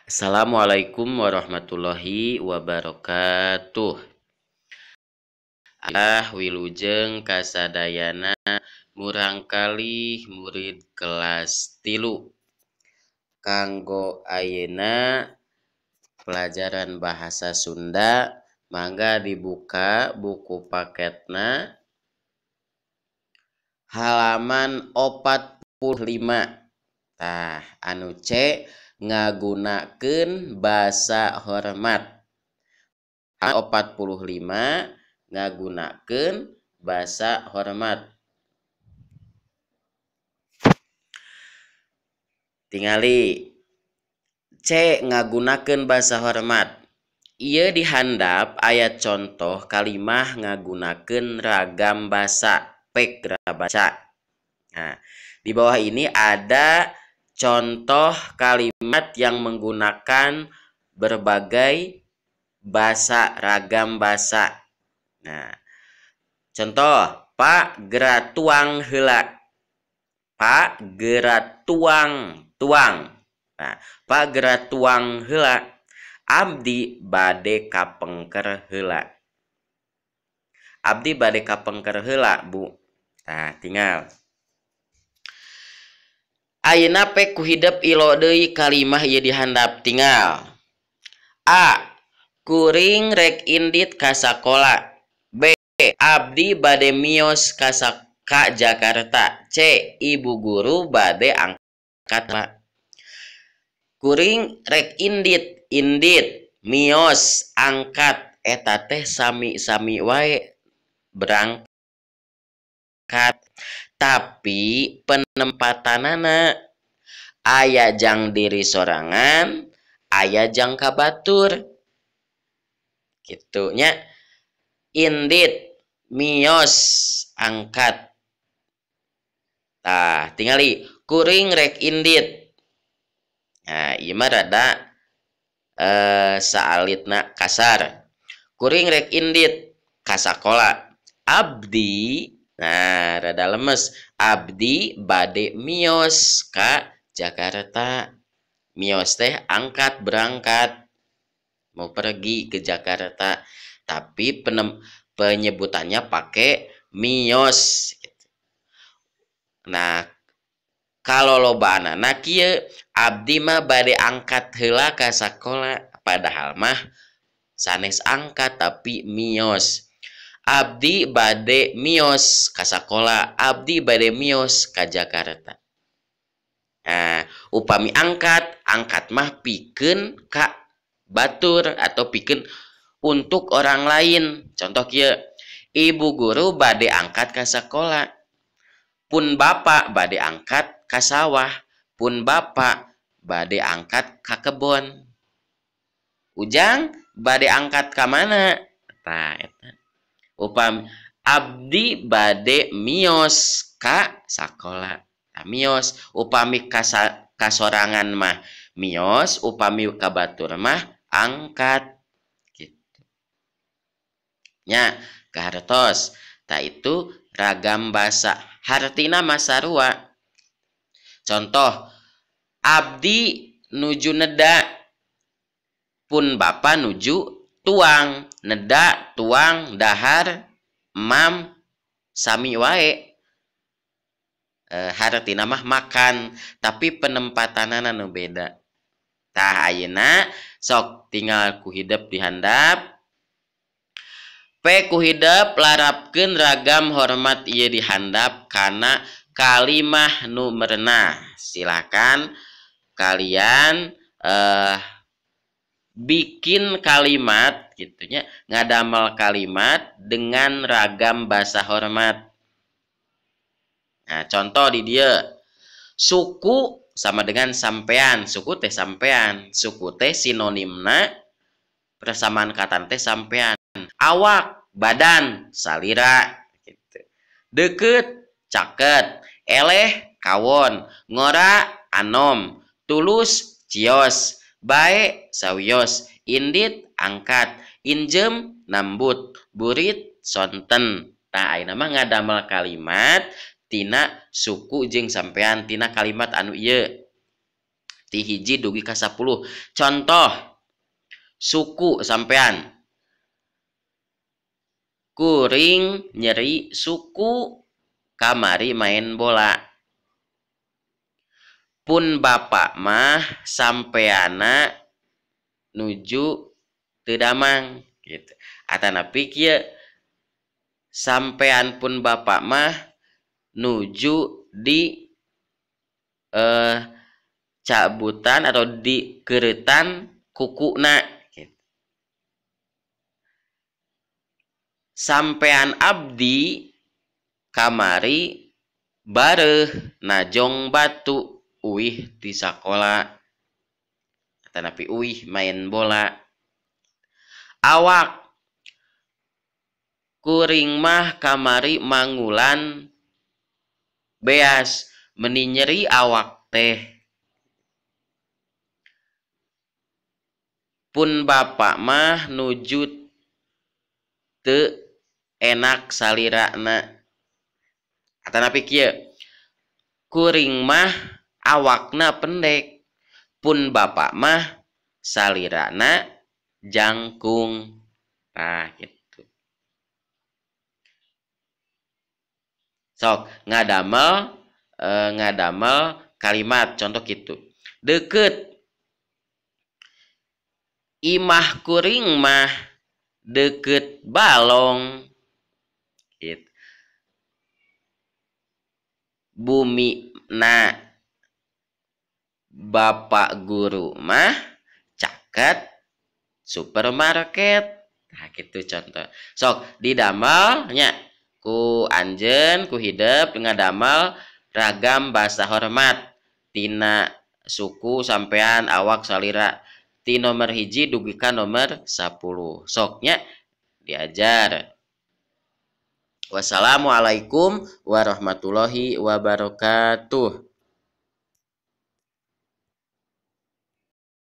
Assalamualaikum warahmatullahi wabarakatuh. Ah wilujeng kasadayana murangkalih murid kelas 3. Kanggo ayeuna pelajaran bahasa Sunda mangga dibuka buku paketna halaman 45. Tah anu C ngagunakeun basa hormat. 45 ngagunakeun basa hormat. Tingali C ngagunakeun basa hormat. Ieu dihandap aya contoh kalimah ngagunakeun ragam basa pek baca. Nah, di bawah ini ada contoh kalimat yang menggunakan berbagai bahasa, ragam bahasa. Nah, contoh, Pak geura tuang heula. Pak geura tuang, tuang. Nah, Pak geura tuang heula. Abdi bade kapengker heula. Abdi bade kapengker heula, Bu. Nah, tinggal. Ayeuna pek ku hidep ilo deui kalimah ieu dihandap tinggal. A. Kuring rek indit ka sakola. B. Abdi bade mios ka Jakarta. C. Ibu guru bade angkat. Kuring rek indit, indit, mios, angkat eta teh sami-sami wae berangkat. Tapi penempatanana aya jang diri sorangan, aya jang ka batur. Kitu nya. Indit, mios, angkat. Tah, tingali kuring rek indit. Nah, ieu mah rada saalitna kasar. Kuring rek indit ka sakola. Abdi, nah rada lemes, abdi bade mios ka Jakarta. Mios teh angkat berangkat, mau pergi ke Jakarta, tapi penyebutannya pakai mios. Nah, kalau lobaanana kieu, abdi mah bade angkat heula ka sakola, padahal mah sanes angkat tapi mios. Abdi bade mios ka sakola, abdi bade mios ka Jakarta. Nah, upami angkat, angkat mah pikeun ka batur atau pikeun untuk orang lain. Contoh kieu, ibu guru bade angkat ka sakola, pun bapak bade angkat ka sawah, pun bapak bade angkat ka kebon. Ujang bade angkat ka mana? Tah eta. Upami abdi bade mios ka sakola. Nah, mios upami kasorangan mah mios, upami ka batur mah angkat gitu. Nya kahartos. Tah itu ragam basa. Hartina mah sarua. Contoh, abdi nuju neda, pun bapa nuju tuang. Neda, tuang, dahar, mam, sami wae. Hartina mah makan, tapi penempatanana nu beda. Tah ayeuna sok tinggal ku hidep dihandap. P ku hidep larapkeun ragam hormat ieu dihandap kana kalimah nu merenah. Silakan kalian bikin kalimat gitunya, ngadamel kalimat dengan ragam bahasa hormat. Nah, contoh di dia, suku sama dengan sampean, suku teh sampean, suku teh sinonimna persamaan kata teh sampean. Awak, badan, salira gitu. Deket, caket, eleh, kawon, ngora, anom, tulus, cios, bae, sawios, indit, angkat, injem, nambut, burit, sonten. Tah ayeuna mah ngadamel kalimat tina suku jeung sampean tina kalimat anu ieu. Ti hiji dugi ka 10. Contoh suku sampean. Kuring nyeri suku kamari main bola. Pun bapak mah sampeana nuju teu damang gitu. Atanapi kieu sampean pun bapak mah nuju di cabutan atau di keretan kukuna gitu. Sampean abdi kamari bareuh najong batu uih di sakola atanapi uih main bola. Awak kuring mah kamari mangulan beas meni nyeri awak teh. Pun bapak mah nuju teu enak salirana. Atanapi kieu kuring mah awakna pendek, pun bapak mah salirana jangkung. Nah gitu. Sok ngadamel kalimat contoh gitu. Deket imah kuring mah deket balong gitu. Bumi na bapak guru mah caket supermarket. Nah gitu contoh. Sok didamelnya ku anjeun ku hidep ngadamel ragam bahasa hormat tina suku sampean awak salira ti nomor 1 dugi ka nomor 10. Soknya diajar. Wassalamualaikum warahmatullahi wabarakatuh.